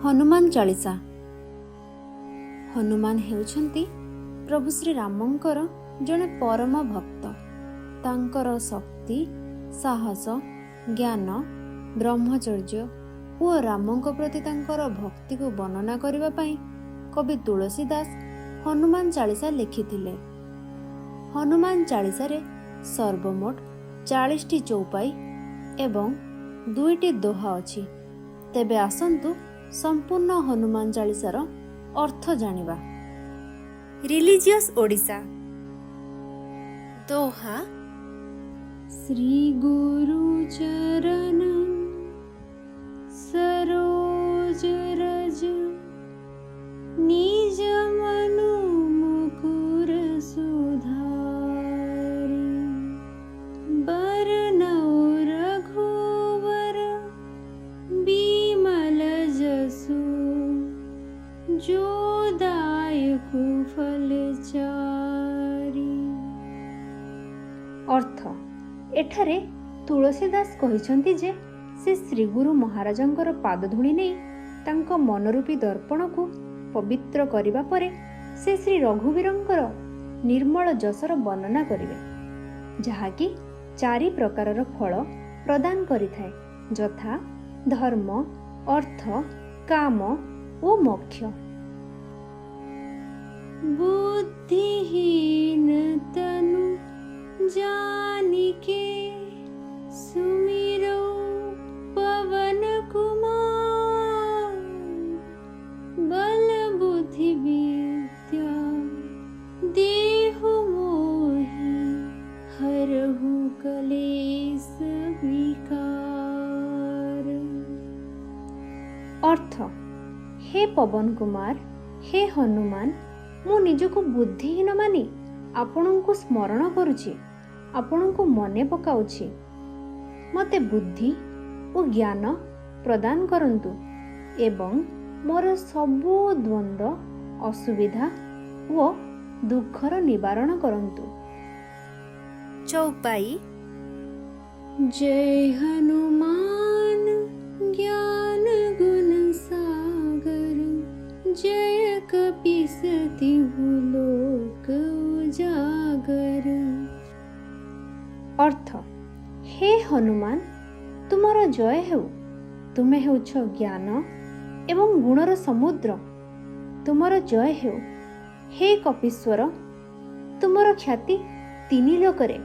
ହନୁମାନ ଚାଳିଶା। ହନୁମାନ ହେଉଛନ୍ତି ପ୍ରଭୁ ଶ୍ରୀରାମଙ୍କର ଜଣେ ପରମ ଭକ୍ତ। ତାଙ୍କର ଶକ୍ତି, ସାହସ, ଜ୍ଞାନ, ବ୍ରହ୍ମଚର୍ଯ୍ୟ ଓ ରାମଙ୍କ ପ୍ରତି ତାଙ୍କର ଭକ୍ତିକୁ ବର୍ଣ୍ଣନା କରିବା ପାଇଁ କବି ତୁଳସୀ ଦାସ ହନୁମାନ ଚାଳିଶା ଲେଖିଥିଲେ। ହନୁମାନ ଚାଳିଶାରେ ସର୍ବମୋଟ 40ଟି ଚୌପାଇ ଏବଂ ଦୁଇଟି ଦୋହା ଅଛି। ତେବେ ଆସନ୍ତୁ ସମ୍ପୂର୍ଣ୍ଣ ହନୁମାନ ଚାଳିଶାର ଅର୍ଥ ଜାଣିବା। ରିଲିଜିୟସ୍ ଓଡ଼ିଶା। ଦୋହା। श्री गुरु चरण सरोज रज, निज मनु मुकुर सुधारि। बरनउँ रघुबर बिमल जसु, जो दायक फल चारि। ଅର୍ଥ, ଏଠାରେ ତୁଳସୀ ଦାସ କହିଛନ୍ତି ଯେ ସେ ଶ୍ରୀଗୁରୁ ମହାରାଜଙ୍କର ପାଦଧୂଳି ନେଇ ତାଙ୍କ ମନରୂପୀ ଦର୍ପଣକୁ ପବିତ୍ର କରିବା ପରେ ସେ ଶ୍ରୀ ରଘୁବୀରଙ୍କର ନିର୍ମଳ ଯଶର ବର୍ଣ୍ଣନା କରିବେ, ଯାହାକି ଚାରି ପ୍ରକାରର ଫଳ ପ୍ରଦାନ କରିଥାଏ, ଯଥା ଧର୍ମ, ଅର୍ଥ, କାମ ଓ ମୋକ୍ଷ। बुद्धिहीन तनु जानिके, सुमिरो पवन कुमार। बल बुद्धि विद्या देहु मोहि, हरहु कलेस विकार। ଅର୍ଥ, ହେ ପବନ କୁମାର, ହେ ହନୁମାନ, ମୁଁ ନିଜକୁ ବୁଦ୍ଧିହୀନ ମାନି ଆପଣଙ୍କୁ ସ୍ମରଣ କରୁଛି, ଆପଣଙ୍କୁ ମନେ ପକାଉଛି। ମୋତେ ବୁଦ୍ଧି ଓ ଜ୍ଞାନ ପ୍ରଦାନ କରନ୍ତୁ ଏବଂ ମୋର ସବୁ ଦ୍ୱନ୍ଦ୍ୱ, ଅସୁବିଧା ଓ ଦୁଃଖର ନିବାରଣ କରନ୍ତୁ। ଚୌପାଇ। जय हनुमान ज्ञान गुण सागर, जय कपीस तिहु लोक उजागर। ଅର୍ଥ, ହେ ହନୁମାନ, ତୁମର ଜୟ ହେଉ। ତୁମେ ହେଉଛ ଜ୍ଞାନ ଏବଂ ଗୁଣର ସମୁଦ୍ର। ତୁମର ଜୟ ହେଉ। ହେ କପୀଶ୍ୱର, ତୁମର ଖ୍ୟାତି ତିନି ଲୋକରେ,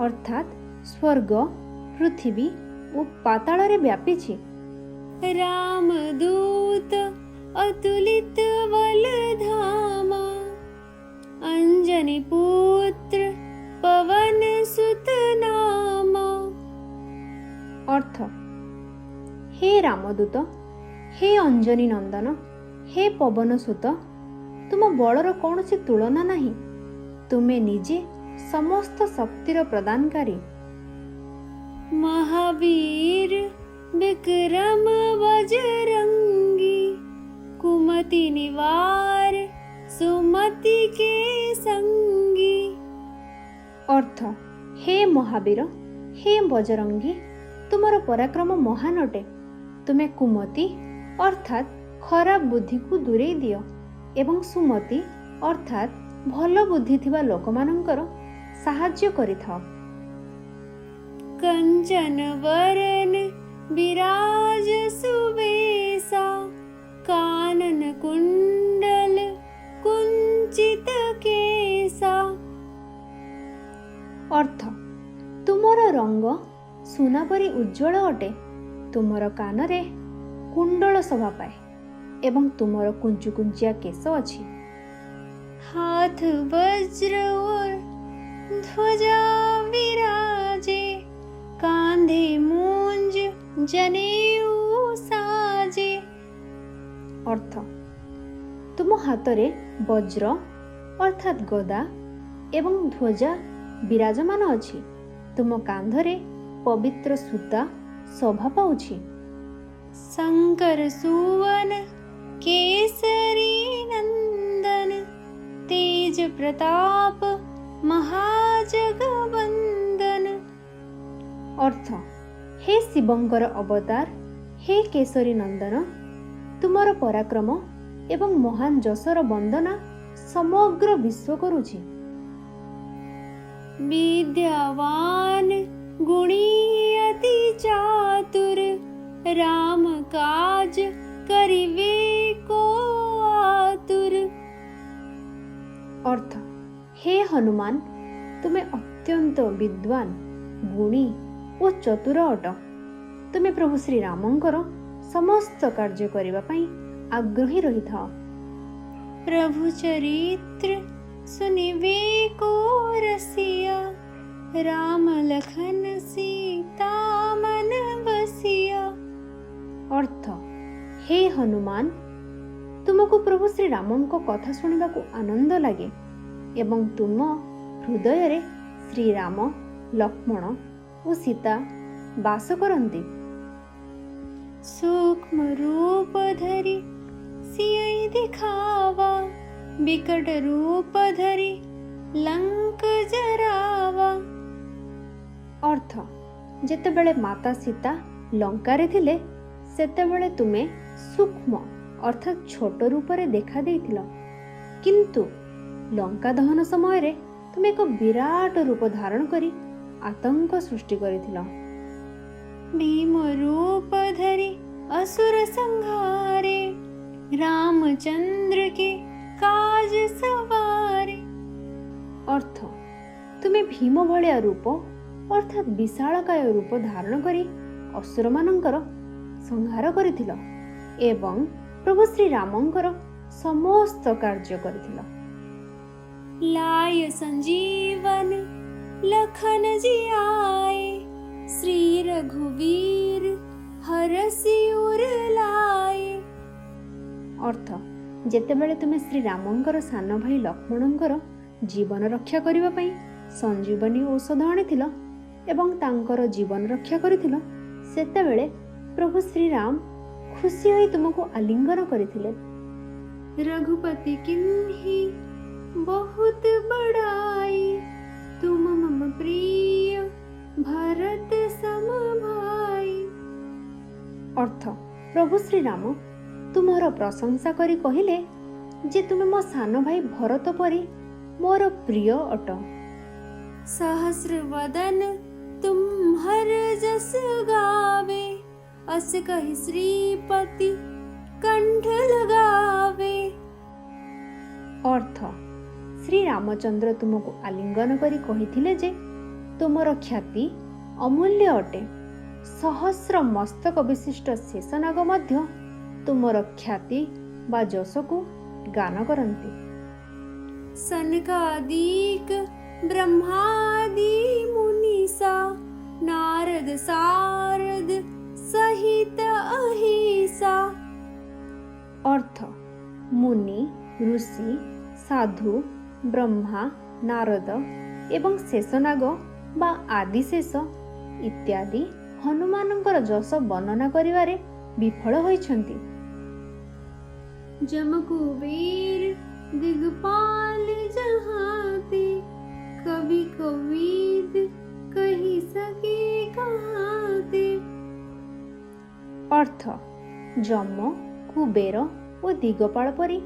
ଅର୍ଥାତ୍ ସ୍ୱର୍ଗ, ପୃଥିବୀ ଓ ପାତାଳରେ ବ୍ୟାପିଛି। रामदूत अतुलित बल धामा, अंजनी पुत्र पवन सुत नामा। ଅର୍ଥ, ହେ ରାମଦୂତ, ହେ ଅଞ୍ଜନୀ ନନ୍ଦନ, ହେ ପବନ ସୁତ, ତୁମ ବଳର କୌଣସି ତୁଳନା ନାହିଁ। ତୁମେ ନିଜେ ସମସ୍ତ ଶକ୍ତିର ପ୍ରଦାନକାରୀ। महावीर विक्रम बजरंगी, कुमति निवार सुमति के संगी। ଅର୍ଥ, ହେ ମହାବୀର, ହେ ବଜରଙ୍ଗୀ, ତୁମର ପରାକ୍ରମ ମହାନ ଅଟେ। ତୁମେ କୁମତି, ଅର୍ଥାତ୍ ଖରାପ ବୁଦ୍ଧିକୁ ଦୂରେଇ ଦିଅ ଏବଂ ସୁମତି, ଅର୍ଥାତ୍ ଭଲ ବୁଦ୍ଧି ଥିବା ଲୋକମାନଙ୍କର ସାହାଯ୍ୟ କରିଥାଅ। कंचन वरन विराज सुबेसा, कानन कुंडल कुंचित केसा। ଅର୍ଥ, ତୁମର ରଙ୍ଗ ସୁନା ପରି ଉଜ୍ଜ୍ୱଳ ଅଟେ। ତୁମର କାନରେ କୁଣ୍ଡଳ ଶୋଭା ପାଏ ଏବଂ ତୁମର କୁଞ୍ଚୁ କୁଞ୍ଚିଆ କେଶ ଅଛି। हाथ वज्र और ध्वजा विराजे, कांधे मूंज जनेऊ साजे। ଅର୍ଥ, ତୁମ ହାତରେ ବଜ୍ର, ଅର୍ଥାତ୍ ଗଦା ଏବଂ ଧ୍ୱଜା ବିରାଜମାନ ଅଛି। ତୁମ କାନ୍ଧରେ ପବିତ୍ର ସୂତା ଶୋଭା ପାଉଛି। शंकर सुवन केसरी नंदन, तेज प्रताप महाजगवंदन। ଅର୍ଥ, ହେ ଶିବଙ୍କର ଅବତାର, ହେ କେଶରୀ ନନ୍ଦନ, ତୁମର ପରାକ୍ରମ ଏବଂ ମହାନ ଯଶର ବନ୍ଦନା ସମଗ୍ର ବିଶ୍ୱ କରୁଛି। विद्यावान गुणी अति चातुर, राम काज करिवे को आतुर। ଅର୍ଥ, ହେ ହନୁମାନ, ତୁମେ ଅତ୍ୟନ୍ତ ବିଦ୍ୱାନ, ଗୁଣୀ ଓ ଚତୁର ଅଟ। ତୁମେ ପ୍ରଭୁ ଶ୍ରୀରାମଙ୍କର ସମସ୍ତ କାର୍ଯ୍ୟ କରିବା ପାଇଁ ଆଗ୍ରହୀ ରହିଥାଅ। प्रभु चरित्र सुनिवे को रसिया, राम लखन सीता मन बसिया। ଅର୍ଥ, ହେ ହନୁମାନ, ତୁମକୁ ପ୍ରଭୁ ଶ୍ରୀରାମଙ୍କ କଥା ଶୁଣିବାକୁ ଆନନ୍ଦ ଲାଗେ ଏବଂ ତୁମ ହୃଦୟରେ ଶ୍ରୀରାମ, ଲକ୍ଷ୍ମଣ ଓ ସୀତା ବାସ କରନ୍ତି। सूक्ष्म रूप धरि सियहि दिखावा, विकट रूप धरि लंक जरावा। ଅର୍ଥ, ଯେତେବେଳେ ମାତା ସୀତା ଲଙ୍କାରେ ଥିଲେ, ସେତେବେଳେ ତୁମେ ସୂକ୍ଷ୍ମ ଅର୍ଥାତ୍ ଛୋଟ ରୂପରେ ଦେଖା ଦେଇଥିଲ, କିନ୍ତୁ ଲଙ୍କା ଦହନ ସମୟରେ ତୁମେ ଏକ ବିରାଟ ରୂପ ଧାରଣ କରି ଆତଙ୍କ ସୃଷ୍ଟି କରିଥିଲ। भीम रूप धरि असुर संहारे, रामचंद्र के काज सवारे। ଅର୍ଥ, ତୁମେ ଭୀମ ଭଳିଆ ରୂପ ଅର୍ଥାତ୍ ବିଶାଳକାୟ ରୂପ ଧାରଣ କରି ଅସୁରମାନଙ୍କର ସଂହାର କରିଥିଲ ଏବଂ ପ୍ରଭୁ ଶ୍ରୀରାମଙ୍କର ସମସ୍ତ କାର୍ଯ୍ୟ କରିଥିଲ। लाय संजीवन लखन जियाए, श्री रघुवीर हरषि उर लाए। ଅର୍ଥ, ଯେତେବେଳେ ତୁମେ ଶ୍ରୀରାମଙ୍କର ସାନ ଭାଇ ଲକ୍ଷ୍ମଣଙ୍କର ଜୀବନ ରକ୍ଷା କରିବା ପାଇଁ ସଞ୍ଜୀବନୀ ଔଷଧ ଆଣିଥିଲ ଏବଂ ତାଙ୍କର ଜୀବନ ରକ୍ଷା କରିଥିଲ, ସେତେବେଳେ ପ୍ରଭୁ ଶ୍ରୀରାମ ଖୁସି ହୋଇ ତୁମକୁ ଆଲିଙ୍ଗନ କରିଥିଲେ। रघुपति किन्ही बहुत बड़ाई, तुम मम प्रिय भरत सम भाई। ଅର୍ଥ, ପ୍ରଭୁ ଶ୍ରୀରାମ ତୁମର ପ୍ରଶଂସା କରି କହିଲେ ଯେ ତୁମେ ମୋ ସାନ ଭାଇ ଭରତ ପରି ମୋର ପ୍ରିୟ ଅଟ। सहस्र वदन तुम्हर जस गावे, अस कहि श्रीपति कंठ लगावे। ଅର୍ଥ, ଶ୍ରୀରାମଚନ୍ଦ୍ର ତୁମକୁ ଆଲିଙ୍ଗନ କରି କହିଥିଲେ ଯେ ତୁମର ଖ୍ୟାତି ଅମୂଲ୍ୟ ଅଟେ। ସହସ୍ର ମସ୍ତକ ବିଶିଷ୍ଟ ଶେଷନାଗ ମଧ୍ୟ ତୁମର ଖ୍ୟାତି ବା ଯଶକୁ ଗାନ କରନ୍ତି। सनकादिक ब्रह्मादि मुनीसा, नारद सारद सहित अहिसा। ଅର୍ଥ, ମୁନି, ଋଷି, ସାଧୁ, ବ୍ରହ୍ମା, ନାରଦ ଏବଂ ଶେଷନାଗ ବା ଆଦିଶେଷ ଇତ୍ୟାଦି ହନୁମାନଙ୍କର ଯଶ ବର୍ଣ୍ଣନା କରିବାରେ ବିଫଳ ହୋଇଛନ୍ତି। जम कुबेर दिगपाल जहाते, कवि कोविद कहि सके कहाते। ଅର୍ଥ, ଯମ, କୁବେର ଓ ଦିଗପାଳ ପରି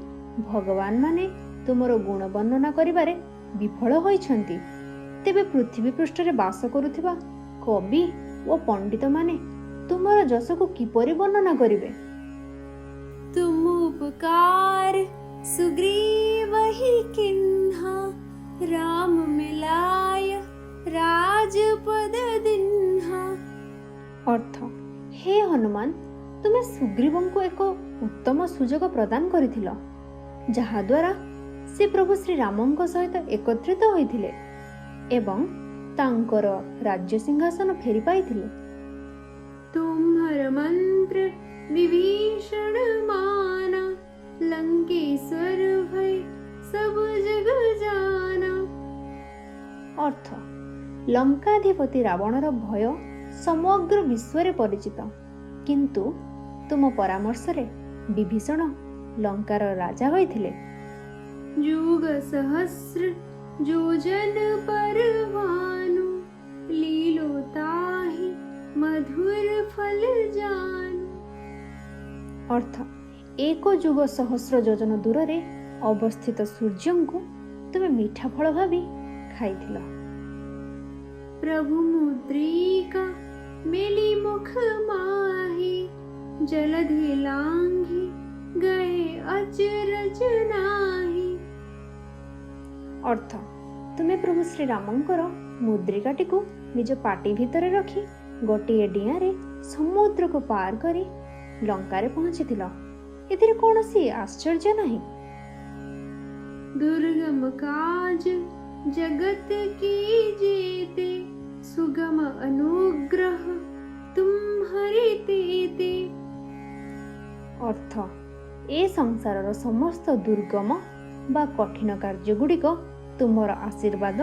ଭଗବାନମାନେ ତୁମର ଗୁଣ ବର୍ଣ୍ଣନା କରିବାରେ ବିଫଳ ହୋଇଛନ୍ତି। ତେବେ ପୃଥିବୀ ପୃଷ୍ଠରେ ବାସ କରୁଥିବା କବି ଓ ପଣ୍ଡିତମାନେ ତୁମର ଯଶକୁ କିପରି ବର୍ଣ୍ଣନା କରିବେ? तुम उपकार सुग्रीव ही किन्हा, राम मिलाय राजपद दिन्हा। ଅର୍ଥ, ହେ ହନୁମାନ, ତୁମେ ସୁଗ୍ରୀବଙ୍କୁ ଏକ ଉତ୍ତମ ସୁଯୋଗ ପ୍ରଦାନ କରିଥିଲ, ଯାହାଦ୍ୱାରା ସେ ପ୍ରଭୁ ଶ୍ରୀରାମଙ୍କ ସହିତ ଏକତ୍ରିତ ହୋଇଥିଲେ ଏବଂ ତାଙ୍କର ରାଜ୍ୟ ସିଂହାସନ ଫେରି ପାଇଥିଲେ। तुम्हर मंत्र विभीषण माना, लंकेश्वर भय सब जग जाना। ଅର୍ଥ, ଲଙ୍କାଧିପତି ରାବଣର ଭୟ ସମଗ୍ର ବିଶ୍ୱରେ ପରିଚିତ, କିନ୍ତୁ ତୁମ ପରାମର୍ଶରେ ବିଭୀଷଣ ଲଙ୍କାର ରାଜା ହୋଇଥିଲେ। जुग सहस्र जोजन पर भानु, लीलो ताहि मधुर फल जानु। ଅର୍ଥ, ଏକ ଯୁଗ ସହସ୍ର ଯୋଜନ ଦୂରରେ ଅବସ୍ଥିତ ସୂର୍ଯ୍ୟଙ୍କୁ ତୁମେ ମିଠା ଫଳ ଭାବି ଖାଇଥିଲ। प्रभु मुद्रिका मेली मुख माही, जलधि लांघी गए अचरज नाही। ଅର୍ଥ, ତୁମେ ପ୍ରଭୁ ଶ୍ରୀରାମଙ୍କର ମୁଦ୍ରିକାଟିକୁ ନିଜ ପାଟି ଭିତରେ ରଖି ଗୋଟିଏ ଡିଆଁରେ ସମୁଦ୍ରକୁ ପାର କରି ଲଙ୍କାରେ ପହଞ୍ଚିଥିଲ। ଏଥିରେ କୌଣସି ଆଶ୍ଚର୍ଯ୍ୟ ନାହିଁ। दुर्गम काज जगत के जेते, सुगम अनुग्रह तुम्हारे तेते। ଅର୍ଥ, ଏ ସଂସାରର ସମସ୍ତ ଦୁର୍ଗମ ବା କଠିନ କାର୍ଯ୍ୟଗୁଡ଼ିକ ତୁମର ଆଶୀର୍ବାଦ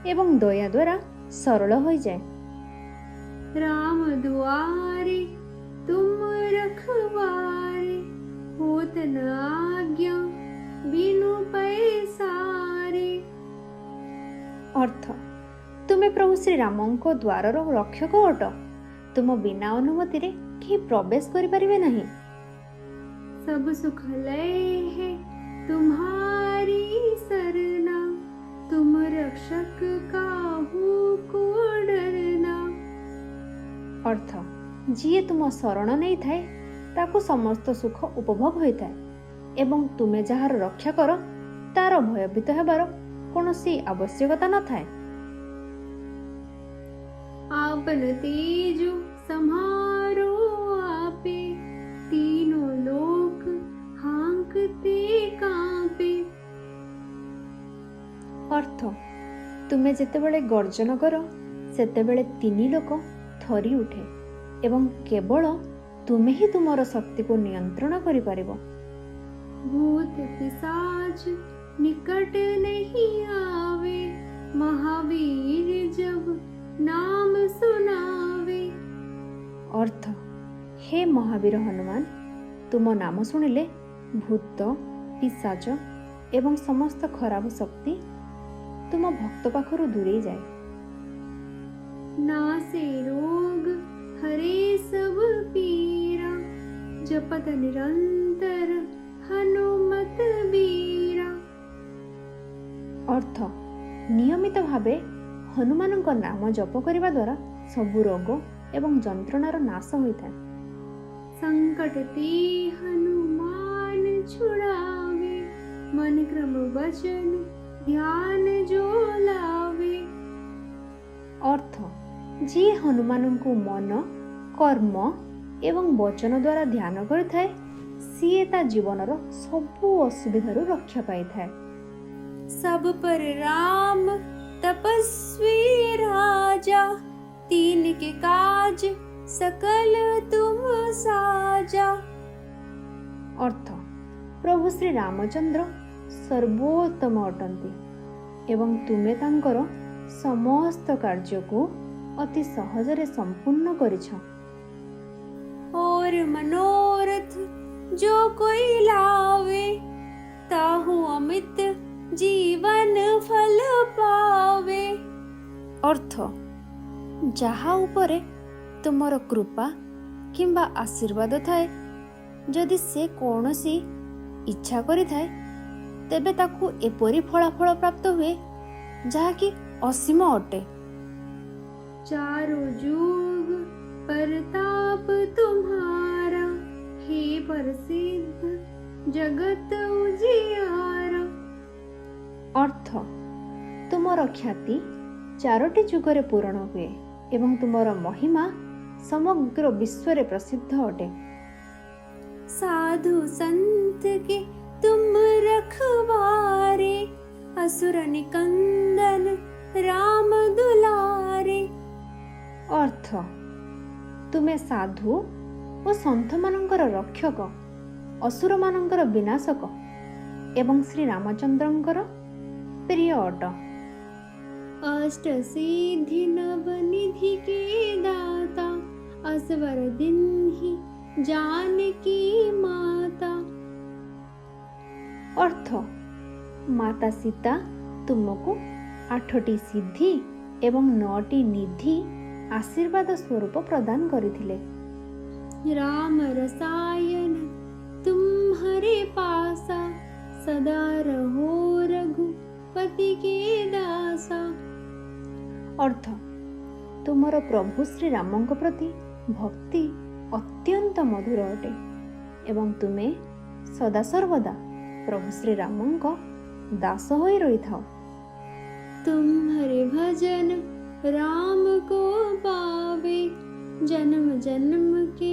ଏବଂ ଦୟା ଦ୍ୱାରା ସରଳ ହୋଇଯାଏ। राम दुआरे तुम रखवारे, होत न आज्ञा बिनु पैसारे। ଅର୍ଥ, ତୁମେ ପ୍ରଭୁ ଶ୍ରୀରାମଙ୍କ ଦ୍ୱାରର ରକ୍ଷକ ଅଟ। ତୁମ ବିନା ଅନୁମତିରେ କେହି ପ୍ରବେଶ କରିପାରିବେ ନାହିଁ। सब सुख लय है तुम्हारी सरना, तुम रक्षक काहू को डरना। ଅର୍ଥ, ଯିଏ ତୁମ ଶରଣ ନେଇଥାଏ ତାକୁ ସମସ୍ତ ସୁଖ ଉପଭୋଗ ହୋଇଥାଏ ଏବଂ ତୁମେ ଯାହାର ରକ୍ଷା କର ତାର ଭୟଭୀତ ହେବାର କୌଣସି ଆବଶ୍ୟକତା ନଥାଏ। आपन तेजु सम्हारो आपे, तीनों लोक हांकते कांपे। ଅର୍ଥ, ତୁମେ ଯେତେବେଳେ ଗର୍ଜନ କର ସେତେବେଳେ ତିନି ଲୋକ ଥରି ଉଠେ ଏବଂ କେବଳ ତୁମେ ହିଁ ତୁମର ଶକ୍ତିକୁ ନିୟନ୍ତ୍ରଣ କରିପାରିବ। भूत पिशाच निकट नहीं आवे, महावीर जब नाम सुनावे। ଅର୍ଥ, ହେ ମହାବୀର ହନୁମାନ, ତୁମ ନାମ ଶୁଣିଲେ ଭୂତ, ପିଶାଚ ଏବଂ ସମସ୍ତ ଖରାପ ଶକ୍ତି ତୁମ ଭକ୍ତ ପାଖରୁ ଦୂରେଇ ଯାଏ। नासे रोग हरे सब पीरा, जपत निरंतर हनुमत बीरा। ଅର୍ଥ, ନିୟମିତ ଭାବେ ହନୁମାନଙ୍କ ନାମ ଜପ କରିବା ଦ୍ୱାରା ସବୁ ରୋଗ ଏବଂ ଯନ୍ତ୍ରଣାର ନାଶ ହୋଇଥାଏ। संकट ते हनुमान छुड़ावे, मन क्रम वचन ध्यान जो लावे। ଅର୍ଥ, ଯିଏ ହନୁମାନଙ୍କୁ ମନ, କର୍ମ ଏବଂ ବଚନ ଦ୍ୱାରା ଧ୍ୟାନ କରିଥାଏ ସିଏ ତା ଜୀବନର ସବୁ ଅସୁବିଧାରୁ ରକ୍ଷା ପାଇଥାଏ। सब पर राम तपस्वी राजा, तीन के काज सकल तुम साजा। ଅର୍ଥ, ପ୍ରଭୁ ଶ୍ରୀ ରାମଚନ୍ଦ୍ର ସର୍ବୋତ୍ତମ ଅଟନ୍ତି ଏବଂ ତୁମେ ତାଙ୍କର ସମସ୍ତ କାର୍ଯ୍ୟକୁ ଅତି ସହଜରେ ସମ୍ପୂର୍ଣ୍ଣ କରିଛ। और मनोरथ जो कोई लावे, ताहू अमित जीवन फल पावे। ଅର୍ଥ, ଯାହା ଉପରେ ତୁମର କୃପା କିମ୍ବା ଆଶୀର୍ବାଦ ଥାଏ, ଯଦି ସେ କୌଣସି ଇଚ୍ଛା କରିଥାଏ ତେବେ ତାକୁ ଏପରି ଫଳାଫଳ ପ୍ରାପ୍ତ ହୁଏ ଯାହାକି ଅସୀମ ଅଟେ। चारों जुग परताप तुम्हारा, हे प्रसिद्ध जगत उजियारा। ଅର୍ଥ, ତୁମର ଖ୍ୟାତି ଚାରୋଟି ଯୁଗରେ ପୂରଣ ହୁଏ ଏବଂ ତୁମର ମହିମା ସମଗ୍ର ବିଶ୍ୱରେ ପ୍ରସିଦ୍ଧ ଅଟେ। साधु संत के तुम रखवारे, असुर निकंदन राम दुलारे। ଅର୍ଥ, ତୁମେ ସାଧୁ ଓ ସନ୍ଥମାନଙ୍କର ରକ୍ଷକ, ଅସୁରମାନଙ୍କର ବିନାଶକ ଏବଂ ଶ୍ରୀ ରାମଚନ୍ଦ୍ରଙ୍କର ପ୍ରିୟ ଅଟ। अष्ट सिद्धि नवनिधि के दाता, असवर दीन्ही जानकी माता। ଅର୍ଥ, ମାତା ସୀତା ତୁମକୁ ଆଠଟି ସିଦ୍ଧି ଏବଂ ନଅଟି ନିଧି ଆଶୀର୍ବାଦ ସ୍ୱରୂପ ପ୍ରଦାନ କରିଥିଲେ। राम रसायन तुम्हारे ଅର୍ଥ, ତୁମର ପ୍ରଭୁ ଶ୍ରୀରାମଙ୍କ ପ୍ରତି ଭକ୍ତି ଅତ୍ୟନ୍ତ ମଧୁର ଅଟେ ଏବଂ ତୁମେ ସଦାସର୍ବଦା ପ୍ରଭୁ ଶ୍ରୀରାମଙ୍କ ଦାସ ହୋଇ ରହିଥାଅ। तुम्हारे भजन राम को पावे, जन्म जन्म के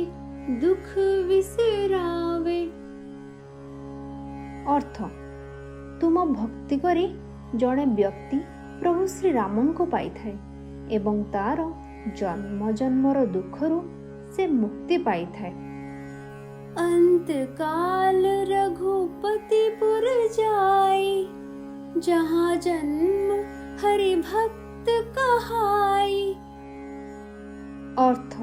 दुख बिसरावे। ଅର୍ଥ, ତୁମ ଭକ୍ତି କରି ଜଣେ ବ୍ୟକ୍ତି ପ୍ରଭୁ ଶ୍ରୀରାମଙ୍କୁ ପାଇଥାଏ ଏବଂ ତାର ଜନ୍ମ ଜନ୍ମର ଦୁଃଖରୁ ସେ ମୁକ୍ତି ପାଇଥାଏ। अंत काल रघुपति पुर जाई, जहाँ जन्म हरि भक्त कहाई। ଅର୍ଥ,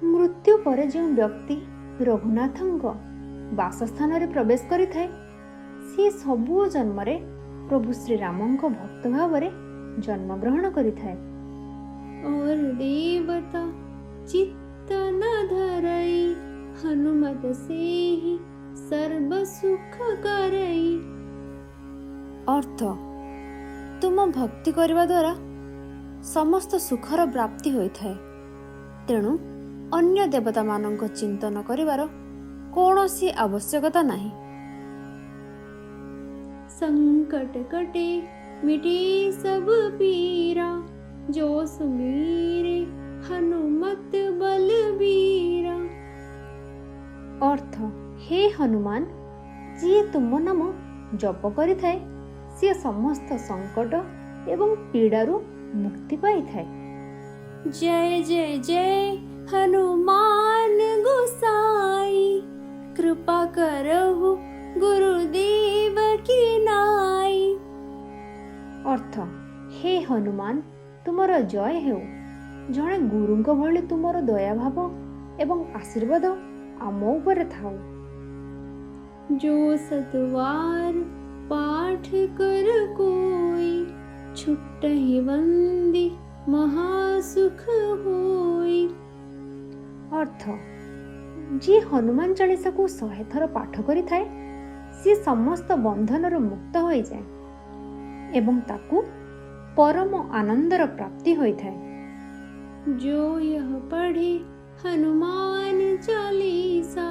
ମୃତ୍ୟୁ ପରେ ଯେଉଁ ବ୍ୟକ୍ତି ରଘୁନାଥଙ୍କ ବାସସ୍ଥାନରେ ପ୍ରବେଶ କରିଥାଏ, ସିଏ ସବୁ ଜନ୍ମରେ ପ୍ରଭୁ ଶ୍ରୀରାମଙ୍କ ଭକ୍ତ ଭାବରେ ଜନ୍ମଗ୍ରହଣ କରିଥାଏ। और देवता चित्त न धरई, हनुमत सेहि सर्व सुख करई। ଅର୍ଥ, ତୁମ ଭକ୍ତି କରିବା ଦ୍ୱାରା ସମସ୍ତ ସୁଖର ପ୍ରାପ୍ତି ହୋଇଥାଏ, ତେଣୁ ଅନ୍ୟ ଦେବତାମାନଙ୍କ ଚିନ୍ତନ କରିବାର କୌଣସି ଆବଶ୍ୟକତା ନାହିଁ। संकट कटे मिटे सब पीरा, जो सुमिरे हनुमत बलबीरा। ଅର୍ଥ, ହେ ହନୁମାନ, ଯିଏ ତୁମ ନାମ ଜପ କରିଥାଏ, ସିଏ ସମସ୍ତ ସଙ୍କଟ ଏବଂ ପୀଡ଼ାରୁ ମୁକ୍ତି ପାଇଥାଏ। जय जय जय हनुमान गोसाई, कृपा करहु गुरुदेव की नाई। ଅର୍ଥ, ହେ ହନୁମାନ, ତୁମର ଜୟ ହେଉ। ଜଣେ ଗୁରୁଙ୍କ ଭଳି ତୁମର ଦୟାଭାବ ଏବଂ ଆଶୀର୍ବାଦ ଆମ ଉପରେ ଥାଉ। जो सतवार पाठ कर कोई, छुटहि बंदी महासुख होई। ଅର୍ଥ, ଯିଏ ହନୁମାନ ଚାଳିଶାକୁ 100 ଥର ପାଠ କରିଥାଏ, ସିଏ ସମସ୍ତ ବନ୍ଧନରୁ ମୁକ୍ତ ହୋଇଯାଏ ଏବଂ ତାକୁ ପରମ ଆନନ୍ଦର ପ୍ରାପ୍ତି ହୋଇଥାଏ। जो यह पढ़े हनुमान चालीसा,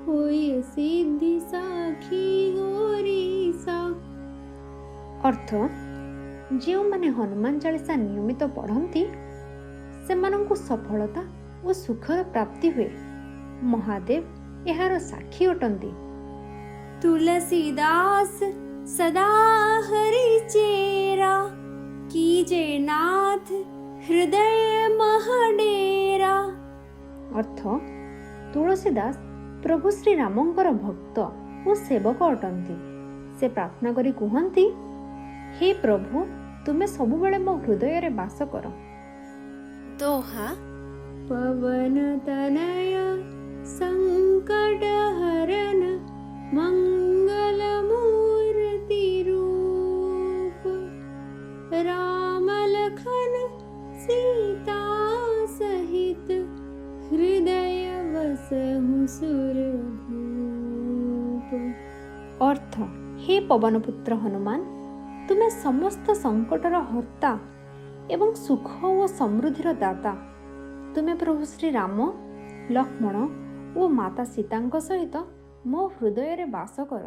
होय सिद्धि साखी गौरीसा। ଅର୍ଥ, ଯେଉଁମାନେ ହନୁମାନ ଚାଳିଶା ନିୟମିତ ପଢ଼ନ୍ତି, ସେମାନଙ୍କୁ ସଫଳତା ଓ ସୁଖର ପ୍ରାପ୍ତି ହୁଏ। ମହାଦେବ ଏହାର ସାକ୍ଷୀ ଅଟନ୍ତି। तुलसीदास सदा हरि चेरा, कीजे नाथ हृदय महडेरा। ଅର୍ଥ, ତୁଳସୀ ଦାସ ପ୍ରଭୁ ଶ୍ରୀରାମଙ୍କର ଭକ୍ତ ଓ ସେବକ ଅଟନ୍ତି। ସେ ପ୍ରାର୍ଥନା କରି କୁହନ୍ତି, ହେ ପ୍ରଭୁ, ତୁମେ ସବୁବେଳେ ମୋ ହୃଦୟରେ ବାସ କର। दोहा। पवन तनय संकट हरन, मंगल मूर्ति रूप, राम लखन सीता सहित, हृदय बसहु सुर भूप। ଅର୍ଥ, ହେ ପବନପୁତ୍ର ହନୁମାନ, ତୁମେ ସମସ୍ତ ସଙ୍କଟର ହର୍ତ୍ତା ଏବଂ ସୁଖ ଓ ସମୃଦ୍ଧିର ଦାତା। ତୁମେ ପ୍ରଭୁ ଶ୍ରୀରାମ, ଲକ୍ଷ୍ମଣ ଓ ମାତା ସୀତାଙ୍କ ସହିତ ମୋ ହୃଦୟରେ ବାସ କର।